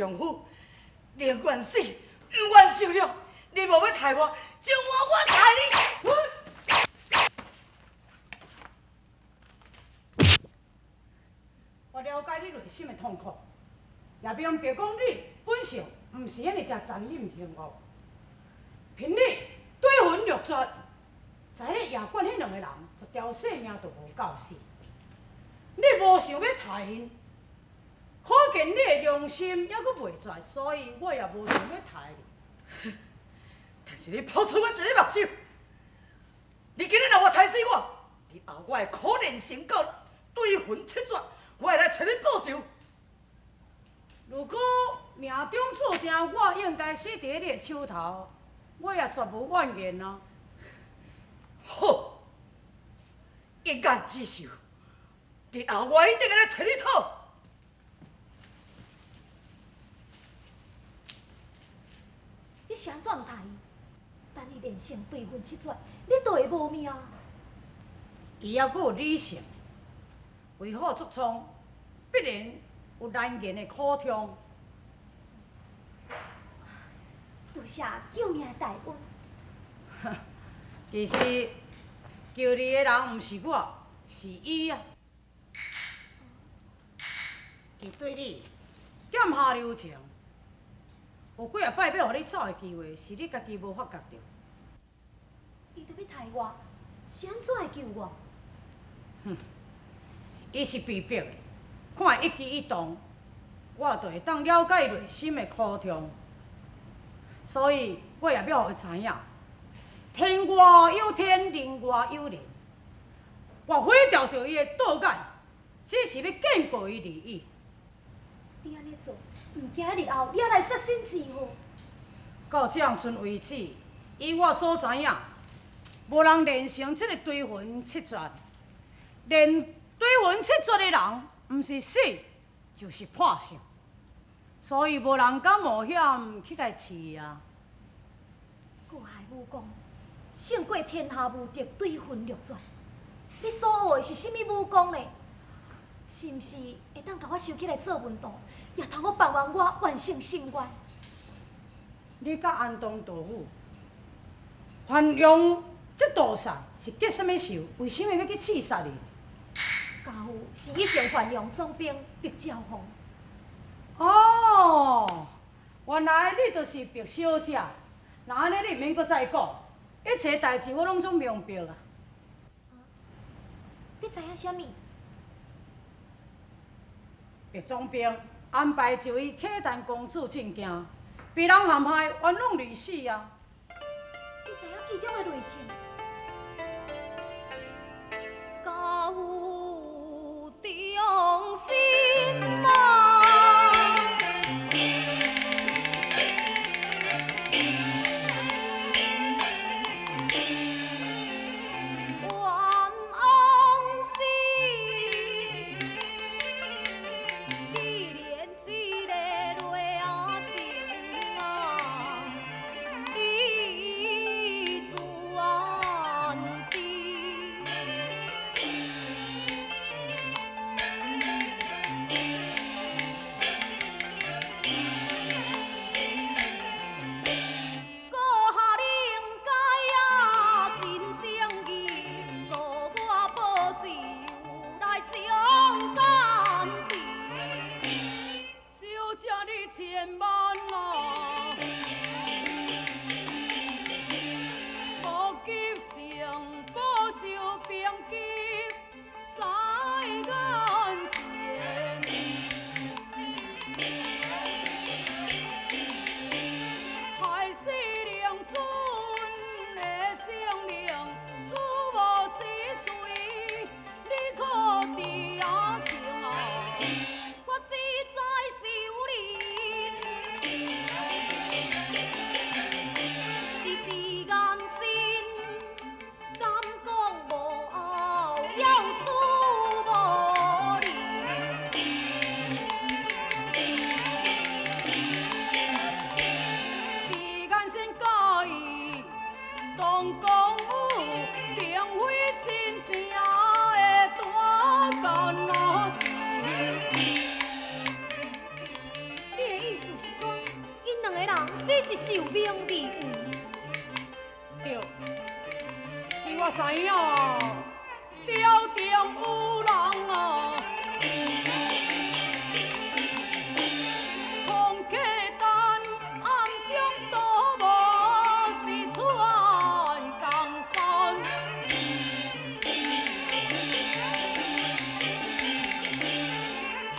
丈夫，寧願死，毋願受辱。你無欲刣我，就換我刣你。我了解你內心的痛苦，也明白講你本性毋是遐爾遮殘忍兇惡。憑你追魂掠絕，在咧夜管彼兩个人，一條性命都無夠死。你無想欲刣𪜶，可見你的良心猶閣袂絕，所以我也無想欲刣你。但是你破出我一个目睭，你今日若無刣死我，日後我會苦練成到追魂七絕，我會來揣你報仇。如果命中注定我應該死佇你的手頭，我也絕無怨言啊。好，一願之仇，日後我一定會來揣你討。你是按怎毋刣伊？等伊練成追魂七絕，你就會無命。伊猶閣有理性，為虎作倀，必然有難言的苦衷。多謝救命的大恩。其實救你的人毋是我，是伊啊。伊對你劍下留情，有幾仔擺欲予你走的機會，是你家己無發覺著。伊著欲刣我，是按怎會救我？哼，伊是被逼的，看伊一舉一動，我就會當了解伊內心的苦痛，所以我也欲予伊知影，天外有天，人外有人。我毀掉著伊的道眼，只是欲建告伊而已。你按呢做，毋驚日後惹來殺身之禍？到這陣為止，以我所知影，無人練成這个追魂七絕。練追魂七絕的人，毋是死就是破相，所以無人敢冒險去共試啊。郭海武功勝過天下無敵追魂六絕，你所學的是啥物武功呢？是毋是會當共我收起來做門徒，也通好幫忙我完成心願？你佮安東道府范陽這道士是結啥物仇？為啥物欲去刺殺伊？家父是以前范陽總兵白兆鳳。哦，原來你就是白小姐。若按呢，你毋免閣再講，一切代誌我攏總明白啊。你知影啥物？白總兵安排一位契丹公主進京，被人陷害，冤枉而死啊！你知影其中的內情？家父忠心啊！冤枉死，可憐一个淚仔情啊，你子啊！人只是受命而为。对，据我知影，朝廷有人啊，空客单暗中图谋是篡江山。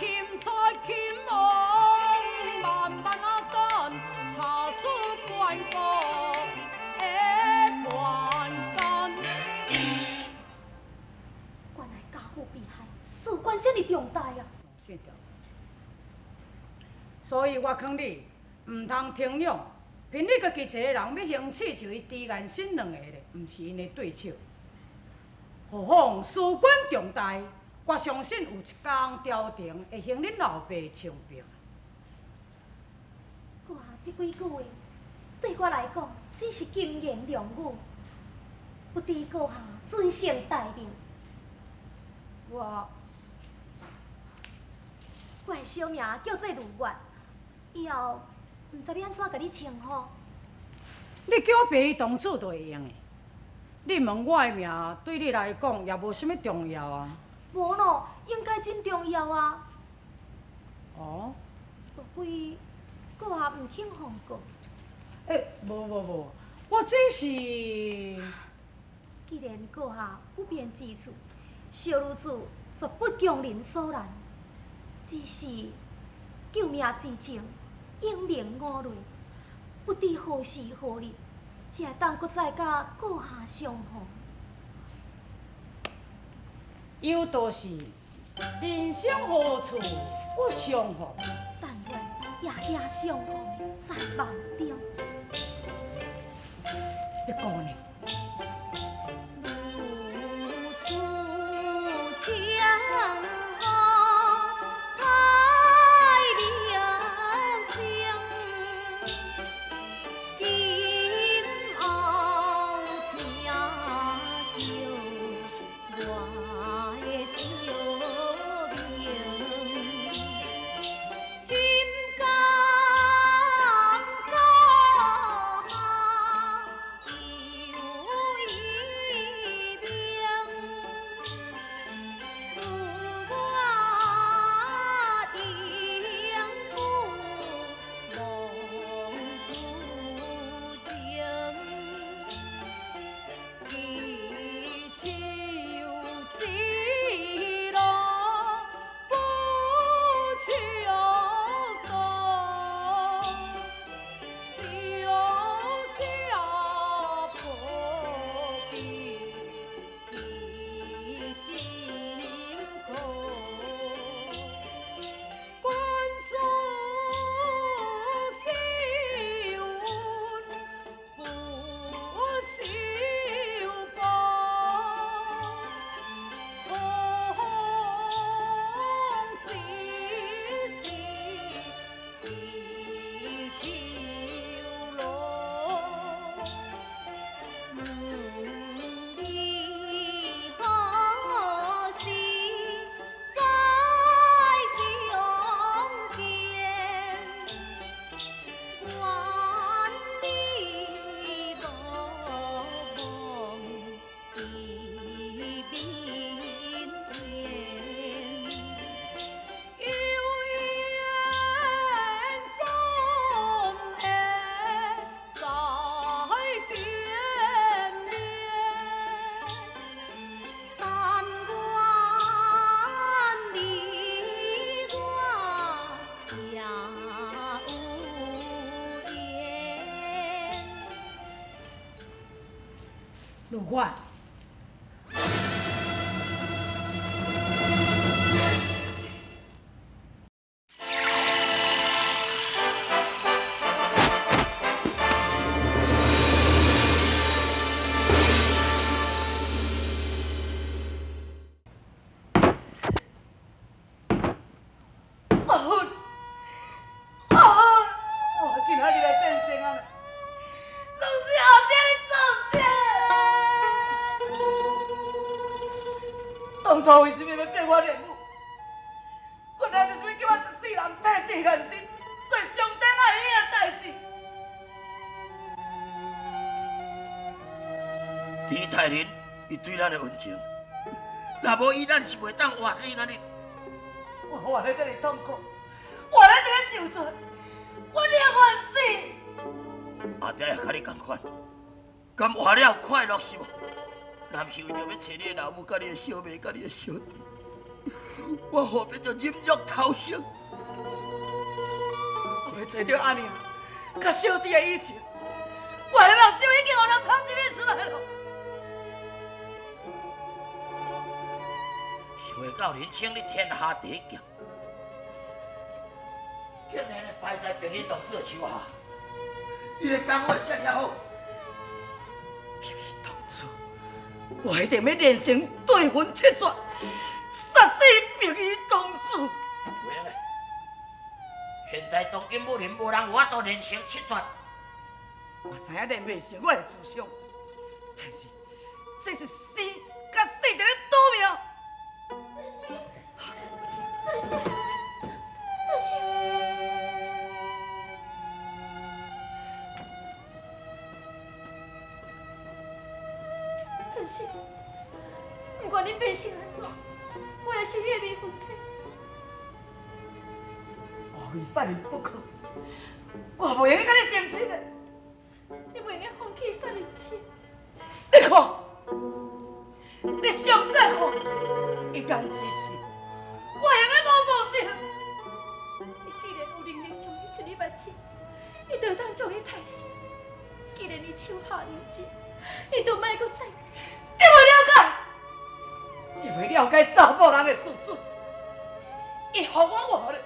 钦差钦王慢慢啊等，查出关国的叛奸。原来家父被害，事关这么重大啊！是的，所以我劝你，毋通停养。凭你家己一个人欲行刺就伊朱颜生两个咧，毋是𪜶的对手。何况事关重大，我相信有一天朝廷会还恁老爸清白。阁下这几句话，对我来讲只是金言良语，不知阁下尊姓大名？我我的小名叫做如月，以后毋知欲按怎共你称呼。你叫我白衣公子就会用的。你问我的名，对你来讲也无啥物重要啊。无咯，应该真重要啊。哦。莫非阁下毋肯放过？欸，无无无，我这是。既然阁下不便之处，小女子绝不强人所难。只是救命之情，英明五泪，不知何时何日，才会当阁再佮阁下相逢。有道是，人生何处不相逢。但愿夜夜相逢在梦中。别姑娘。如此相逢太明星，今后请叫我的小名，深感阁下有意明。如我永不忘初情，一树之乐不相共，相者何必记心苦。君子受恩不受报，何妨只是一树落。问你何时再相见？愿你无忘记面缘。有缘终会再见面。但愿你我也有缘。如月，阿芬，阿芬，我今仔日来变性啊，拢是后爹你做啥？当初为啥物欲变我练武？原来就是欲叫我一世人替朱颜生做上天爱你的代志。李太林，伊对咱的恩情，若无伊，咱是袂当活去咱哩。我活得這麼痛苦，活得這麼受罪，我寧願死。阿爹也佮你仝款，敢活了快樂是無？若毋是為著欲揣你的老母、佮你的小妹、佮你的小弟，我何必就忍辱偷生？我欲揣著阿娘、佮小弟的以前，我的目睭已經予人捧一日出來了。想袂到人生你天下第一劍，竟然會敗在白衣同志的手下，伊的功夫這爾好。白衣同志，我一定欲練成對魂七絕，殺死白衣同志。袂用的，現在當今武林無人有法度練成七絕。我知影練袂成我會自傷，但是這是生佮死佇咧賭命。振興，振興，振興，不管你變成按怎，我也是你的未婚妻。我非殺人不可，我袂用佮你成親的。你袂用放棄殺人親。你看，你詳細看，伊敢只是。我會用無無信。伊既然有能力將你一粒目屎，伊就會當將你刣死。既然伊手下留情，伊就莫閣再。你袂了解，你袂了解查某人的自尊。伊予我活咧，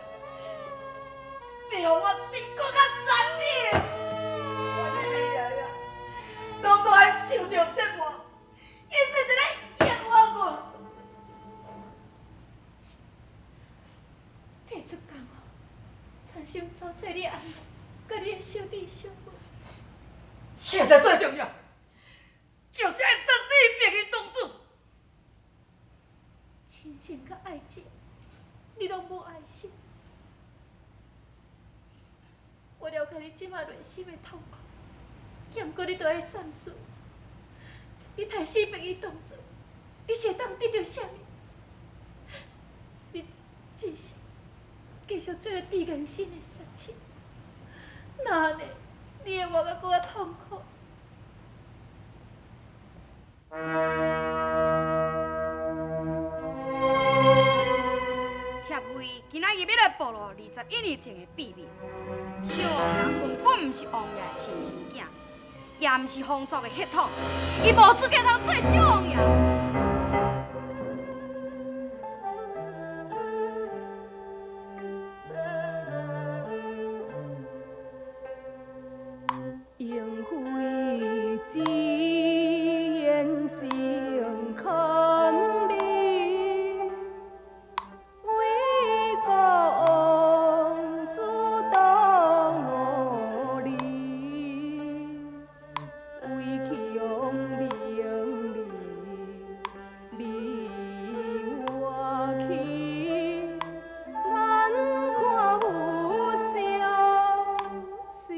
比予我死閣較殘忍。我日日夜夜，攏都愛受著折磨，伊是佇咧厭惡我。退出江湖，專心走揣你阿娘，佮你的小弟小妹。現在最重要，就是愛殺死白衣公主。親情佮愛情，你攏無愛惜。我了解你這馬內心的痛苦，毋過你著愛三思。你刣死白衣公主，你是會當得著啥物？你只是繼續做個低人心的殺手，那按呢，你會活得閣較痛苦。赤衛今仔日欲來暴露21年前的秘密。小王爺根本毋是王爺的親生囝，也毋是皇族的血統，伊無資格通做小王爺。英妃只言诚恳命，为公主当努力，为强名利迷我去，眼看有伤心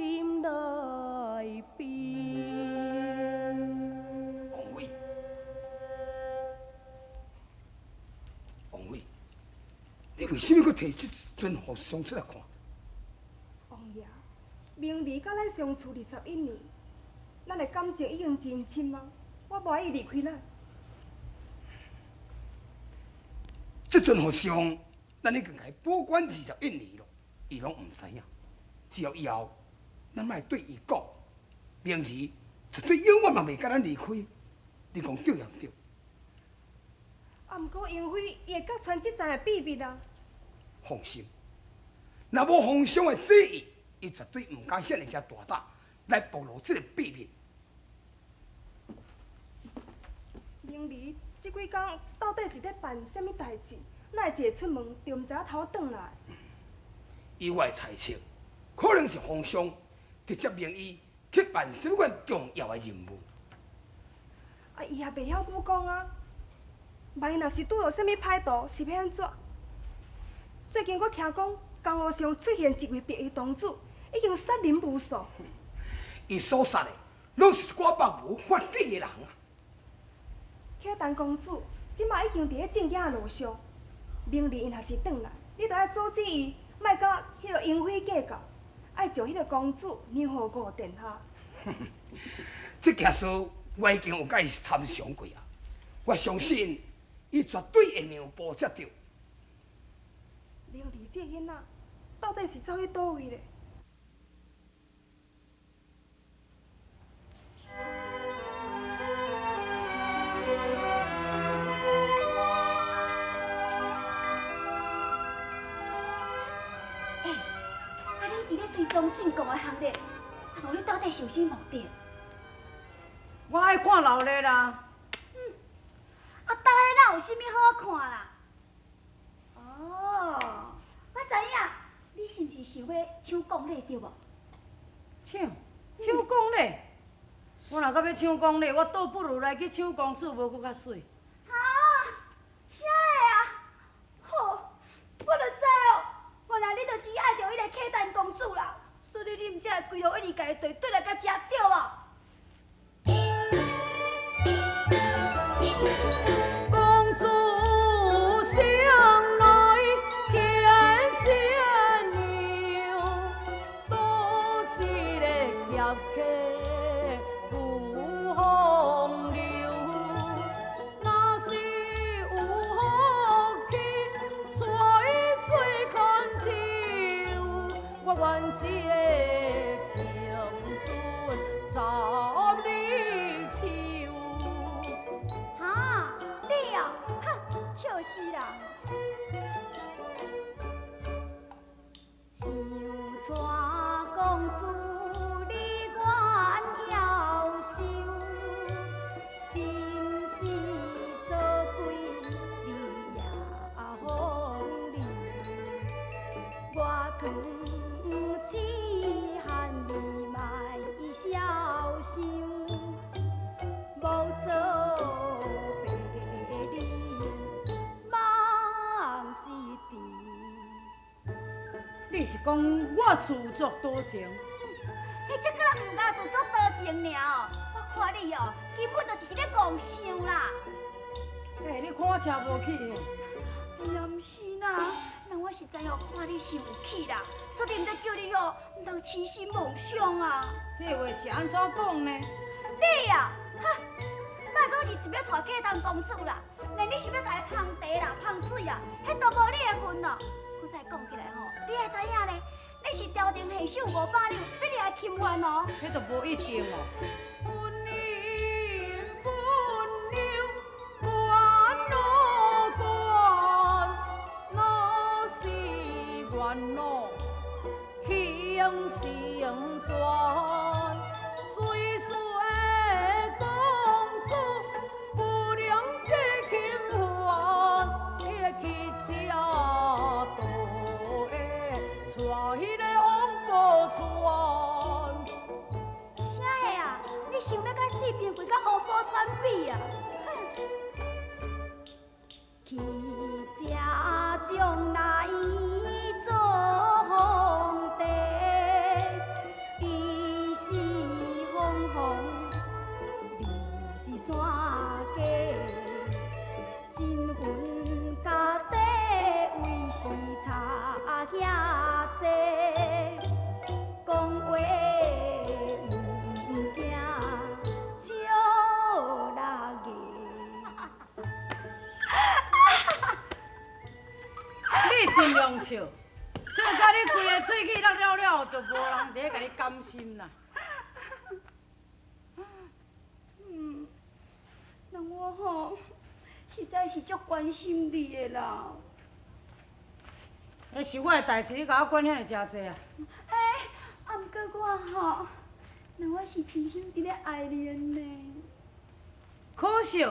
内悲。王妃，王妃，你為啥物閣提這尊佛像出來看？王爺，明兒佮咱相處21年，咱的感情已經真深啊！我無愛伊離開咱。這尊佛像，咱已經共伊保管21年咯，伊攏毋知影。只要以後，咱莫對伊講，明兒絕對永遠嘛袂佮咱離開。你講對抑毋對？啊，毋過英妃伊會揭穿這層的秘密啊！放心，若無皇上的旨意，伊絕對毋敢遐爾遮大膽來暴露這個秘密。明兒這幾工到底是咧辦啥物代誌？哪會一下出門就毋知影頭轉來？以我的猜測，可能是皇上直接命伊去辦啥物款重要的任務。啊，伊也袂曉武功啊！萬一若是拄著啥物歹徒，是欲按怎？最近閣聽講江湖上出現一位白衣童子，已經殺人無數。伊所殺的，攏是一寡目無法紀的人啊！契丹公主这马已经伫咧进京的路上，明日𪜶若是转来，你著爱阻止伊，莫佮彼个英妃计较，爱将彼个公主让予五殿下。这件事我已经有佮伊参详过啊，我相信伊绝对会让步才对。明儿这个囡仔到底是走去佗位咧？欸，啊你伫咧追踪进贡的行列，啊无你到底是有啥目的？我爱看闹热啦。啊，到底哪有啥物好看啦？哦，我知影，你是毋是想欲抢贡礼对无？抢？抢贡礼？我若阁欲抢贡礼，我倒不如来去抢公主，无阁较媠。哈？啥个啊？好，我就知哦，原来你就是爱著彼个契丹公主啦，所以你毋才会规路一直共伊缀缀来到遮，对无？公主生来天仙娘，多一个侠客有风流。若是有福气，娶伊做牵手，我愿这个青春斩你手。哈，你哦，哈，笑死人！想娶公主，你愿夭寿，真是做鬼你也风流。我劝痴汉你莫痟想，无做白日梦一场。你是讲我自作多情？彼这敢若毋敢自作多情尔哦，我看你哦，根本就是一个戆想啦。欸，你看我诚无气呢。也毋是啦，人我实在哦看你是有气啦，所以毋才叫你哦，毋通痴心妄想啊。这话是按怎讲呢？你啊，哈，莫讲是想欲娶契丹公主啦，连你想欲共伊捧茶啦、捧水啊，彼都无你的份咯。搁再讲起来吼，你爱知影咧，你是朝廷下手500两，比你还轻还哦。彼都无一定哦。分银分两，悬罗悬，若是愿哦，倾成全。虽说公主不能嫁金还，去吃都会娶彼个王宝钏。啥个啊？你想欲佮四平柜佮王宝钏比啊？哼！去食将来做皇帝，伊是凤凰，你是山鸡，身份佮地位是差遐济，讲话毋惊笑人个。你真用笑，笑甲你规个喙齿落了了，就无人伫咧共你甘心啦。人我吼，实在是足关心你的啦。彼是我的代志，你共我管遐尔诚济啊？欸，啊，毋过我吼，人我是真心伫咧爱你呢。可惜，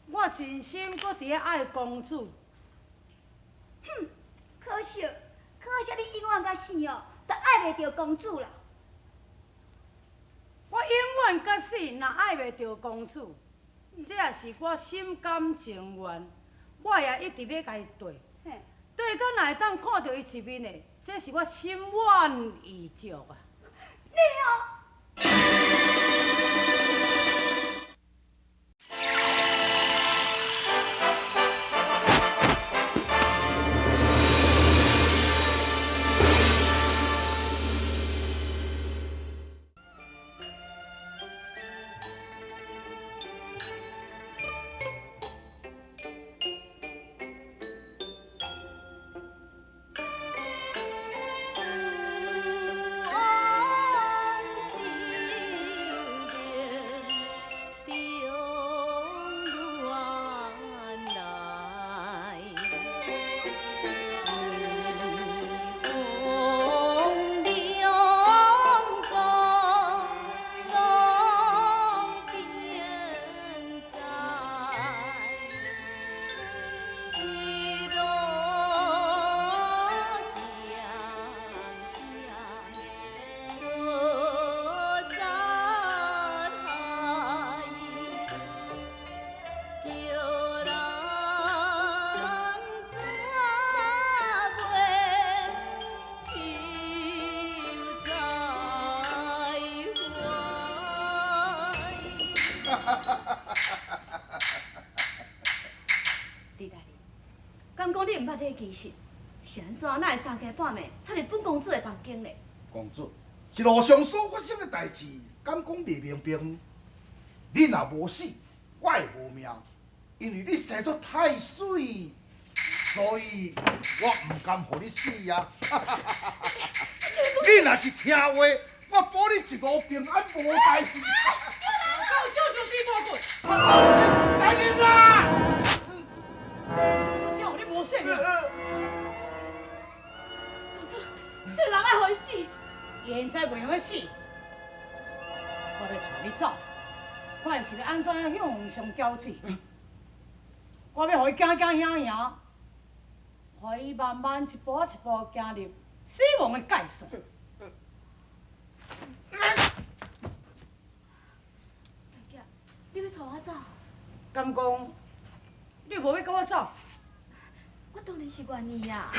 我真心阁伫咧爱公主。哼，可惜，可惜你永远甲死哦，都爱袂著公主啦。我永远甲死，若爱袂著公主，这也是我心甘情愿，我也一直欲共伊缀，缀到若会当看著伊一面的，这是我心满意足啊！你哦。底其实是按怎？哪会三更半暝插入本公子的房间呢？公子，一路上所发生的代志，敢讲袂明白？你若无死，我会无命，因为你生做太媠，所以我毋甘予你死啊！你若是听话，我保你一路平安无代志。够小小猪大棍！大人啊！这下予你无性命！公主，这个人爱予伊死。现在袂用得死，我欲带你走，看伊是欲按怎样向皇上交旨。我欲予伊惊惊吓吓，予伊慢慢一步一步行入死亡的界线。大姐，你欲带我走？敢讲你无欲佮我走？我当然是愿意啊。